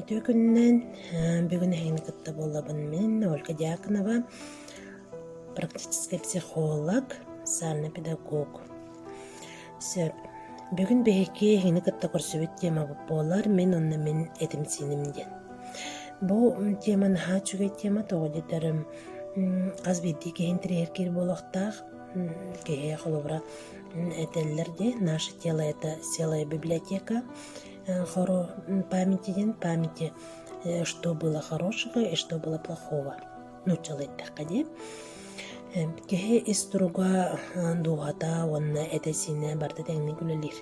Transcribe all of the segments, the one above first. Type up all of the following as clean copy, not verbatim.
Үтүө күнүнэн бүгүн эһигини кытта буолабын мин Ольга Дьяконова, практическай психолог, социальный педагог. Сөп. Бүгүн биһиги эһигини кытта көрсүбүт темабыт буолар мин уонна мин этим-сииним диэн. Бу тема наһаа үчүгэй тема, тоҕо диэтэр хас биирдии киһи интэриэһиргиир буолуохтаах. Киһи холобура этэллэр дии, наше тело это целая библиотека. Хоро памяти диэн памяти, что было хорошего и что было плохого. Нууччалыы эттэххэ дии. Киһи ис туруга дууһата уонна этэ-сиинэ барыта тэҥник үлэлиир.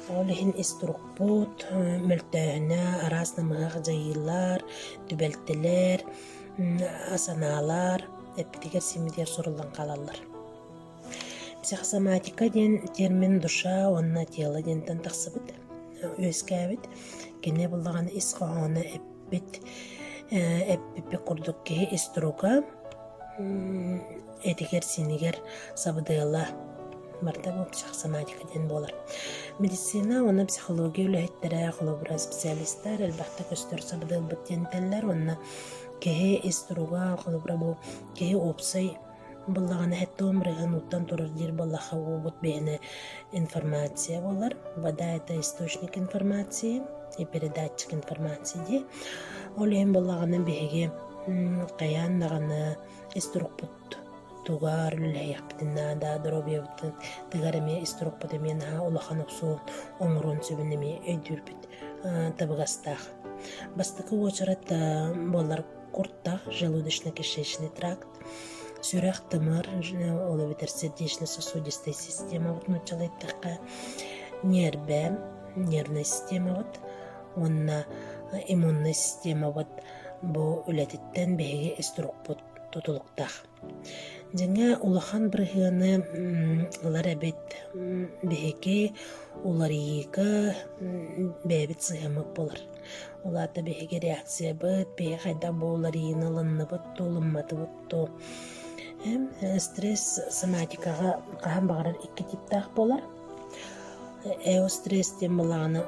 Ол иһин ис турукпут мөлтөөһүнэ, араас намыһах дьайыылар, түбэлтэлэр, санаалар эппитигэр-сииммитигэр суруллан хаалаллар. Психосоматика диэн термин душа уонна тело диэнтэн тахсыбыт, үөскээбит. Кини буллаҕына ис хоһооно эппит, эппиппит курдук киһи ис туруга этигэр-сиинигэр сабыдыала барыта бу психосоматика диэн буолар. Медицина уонна психология үлэһиттэрэ, холобура специалистар элбэхтэ көстөр сабыдыалбыт диэн этэллэр уонна киһи ис туруга, холобура бу киһи уопсай Буллаҕына сэттэ бырыһыан ууттан турар диир буоллахха уубут биһиэнэ информация буолар. Вода это источник информации и передатчик информации дии. Ол иһин буоллаҕына биһиги хайаан даҕаны ис турукпут тугар үлэлэһиэхпитин наада, доруобуйабытын тыгар эмиэ ис турукпут эмиэ наһаа улахан охсуун оҥоруон сөбүн эмиэ өйдүүрбүт табыгастаах. Бастакы уочарат буолар куртах, желудочно-кишечный тракт, сүрэх-тымыр, ол эбэтэр сердечно-сосудистая системабыт нууччалыы эттэххэ, ньиэрбэ, нервная системабыт уонна иммуннай системабыт бу үлэтиттэн биһиги ис турукпут тутулуктаах. Дьиҥэ улахан бырыһыаны ылар эбит биһиги уларыйыыга бэйэбит сыһыаммыт буолар. Ол аата биһиги реакциябыт, биһиги хайдах бу уларыйыыны ылынныбыт дуу, ылымматыбыт дуу. Стресс соматикаҕа хаһан баҕарар икки типтаах буолар. Эостресс диэн буоллаҕына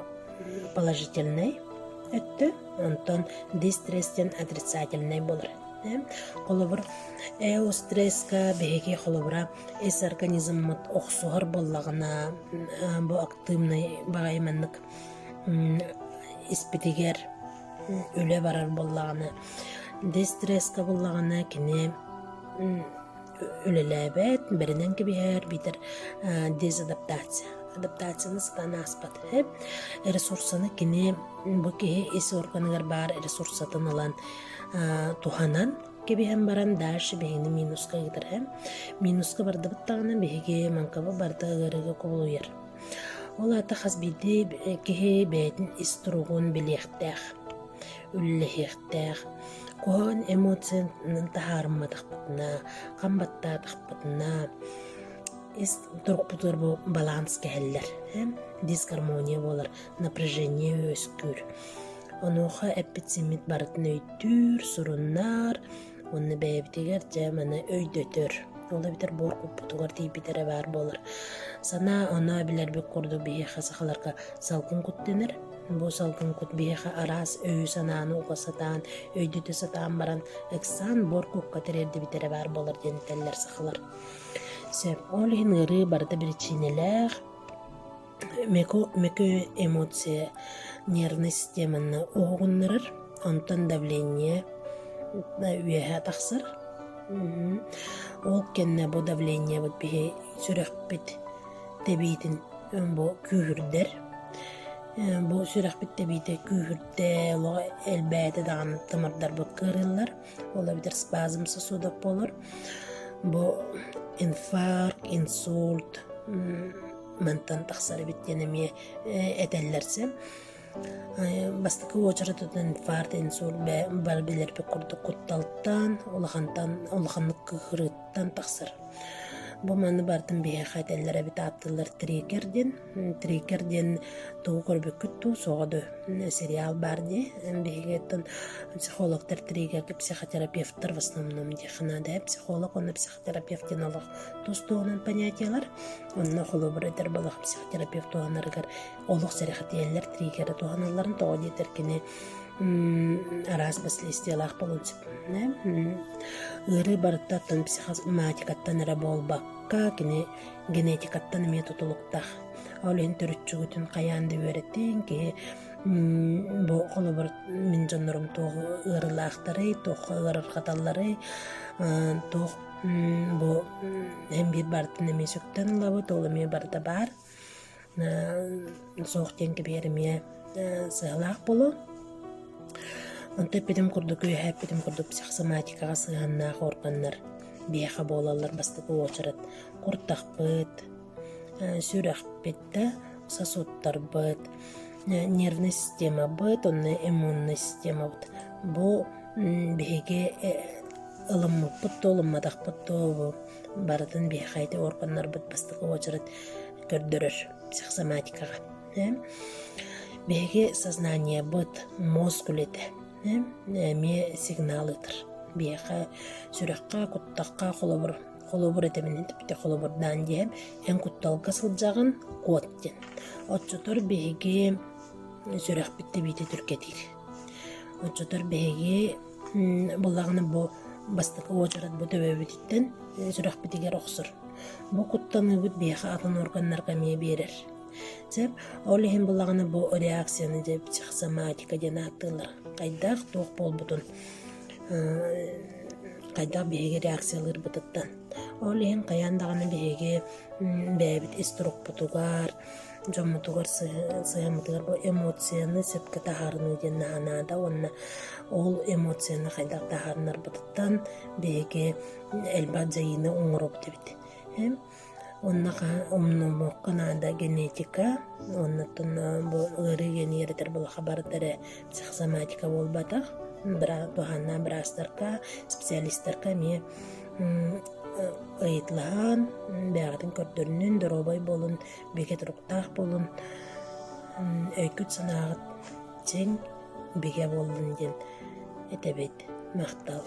положительнай өттө, онтон дистресс диэн отрицательнай буолар. Холобур, эостресска биһиги холобура ис организммыт охсуһар буоллаҕына, бу активнай баҕайы маннык испитигэр үлэ барар буоллаҕына, дистресска буоллаҕына кини үлэлээбэт, бэринэн кэбиһэр, биитэр дезадаптация. Адаптацияны сатаан ааспат. Ресурсаны кини бу киһи ис органыгар баар ресурсатын ылан туһанан кэбиһэн баран дальше биһигини минуска ыытар. Минуска бардыбыт даҕаны биһиги маҥкаба барыта ыарыыга кубулуйар. Ол аата хас биирдии киһи бэйэтин ис туругун билиэхтээх, үллэһиэхтээх. Куһаҕан эмоциянан таһаарымматахпытына, хам баттаатахпытына ис турукпутугар бу баланс кэһиллэр, дисгармония буолар, напряжение үөскүүр. Онуоха эппит-симмит барытын өйдүүр, суруннар, уонна бэйэбитигэр дьэ маны өйдөтөр. Ол эбэтэр буор куппутугар тиийбит эрэ баар буолар. Санаа-оноо билэрбит курдук биһиэхэ сахаларга салгын кут дэнэр. Бу салгын кут биһиэхэ араас өйү-санааны уга сатаан, өйдөтө сатаан баран ыксаан буор кукка тириэрдибит эрэ баар буолар диэн этэллэр сахалар. Сөп. Ол иһин ыарыы барыта биричиинэлээх, Мөкү эмоция нервнай системаны уһугуннарар, онтон давление үөһэ тахсар. Ол кэннэ бу давлениебыт биһи сүрэхпит тэбиитин бу күүһүрдэр. Бу сүрэхпит тэбиитэ күүһүрдэ, олоҕо элбээтэ даҕаны тымырдарбыт кыарыыллар. Ол эбэтэр спазм сосудов буолар. Бу инфаркт, инсульт мантан тахсар эбит диэн эмиэ этэллэр син. Бастакы уочарат инфаркт, инсульт бары билэрбит курдук кутталтан, улахантан, улаханнык кыыһырыыттан тахсар. Бу маны барытын биһиэхэ этэллэр эбит ааттыыллар триггер диэн. Триггер диэн тугу көрбүккүт дуу, суоҕа дуу сериал баар дии. Биһиги оттон психологтар триггергэ психотерапевттар в основном диэххэ наада. Психолог уонна психотерапевт диэн олох тус-туһунан понятиелар. Онно холобур этэр балах психотерапевт туһанарыгар олох сэрэхэтийэллэр триггеры туһаналларын тоҕо диэтэр кини. Араас последствиялаах буолуон сөп. Ыарыы барыта оттон психосоматикаттан эрэ буолбакка, кини генетикаттан эмиэ тутулуктаах. Ол иһин төрүччүгүтүн хайаан да үөрэтиҥ, киһи бу холобур мин дьоннорум туох ыарыылаахтарый, туохха ыарырҕаталларый, туох бу эн биир барытын эмиэ сүктэн ылабыт, ол эмиэ барыта баар. Суох диэн кэбиһэр эмиэ сыалаах буолуо. Онто эппитим курдук үөһэ эппитим курдук психосоматикаҕа сыһыаннаах органнар биһиэхэ буолаллар бастакы уочарат куртахпыт, сүрэхпит да, сосудтарбыт, нервнай системабыт уонна иммуннай системабыт. Бу биһиги ылыммыппыт да ылымматахпыт да бу барытын биһиэхэ ити органнарбыт бастакы уочарат көрдөрөр психосоматикаҕа. Биһиги сознаниебыт, мозг үлэтэ эмиэ сигнал ыытар. Биһиэхэ сүрэххэ, куттахха холобур холобур этэбин эппитэ холобурдаан диэм эн кутталга сылдьаҕын куот диэн. Оччотор биһиги сүрэхпит тэбиитэ түргэтиир. Оччотор биһиги буллаҕына бу бастакы уочарат бу төбөбүтүттэн сүрэхпитигэр охсор. Бу куттаныыбыт биһиэхэ атын органнарга эмиэ биэрэр. Сөп. Ол иһин буллаҕына бу реакцияны дьэ психосоматика диэн ааттыыллар. Хайдах туох буолбутун хайдах биһиги реакциялыырбытыттан. Ол иһин хайаан даҕаны биһиги бэйэбит ис турукпутугар, дьоммутугар сыһыаммытыгар бу эмоцияны сөпкө таһаарыныы диэн наһаа наада уонна ол эмоцияны хайдах таһаарынарбытыттан биһиги элбэх дьайыыны оҥоробут эбит. Онно умнумуохха наада генетика, оннуттан бу ыарыы диэн үөрэтэр балаха барыта эрэ психосоматика буолбатах. Туһааннаах быраастарга, специалистарга эмиэ ыйыталаһан, бэйэҕитин көрдөрүнүн, доруобай буолун, бигэ туруктаах буолун, өйгүт-санааҕыт чиҥ, бигэ буоллун диэн этэбит. Махтал.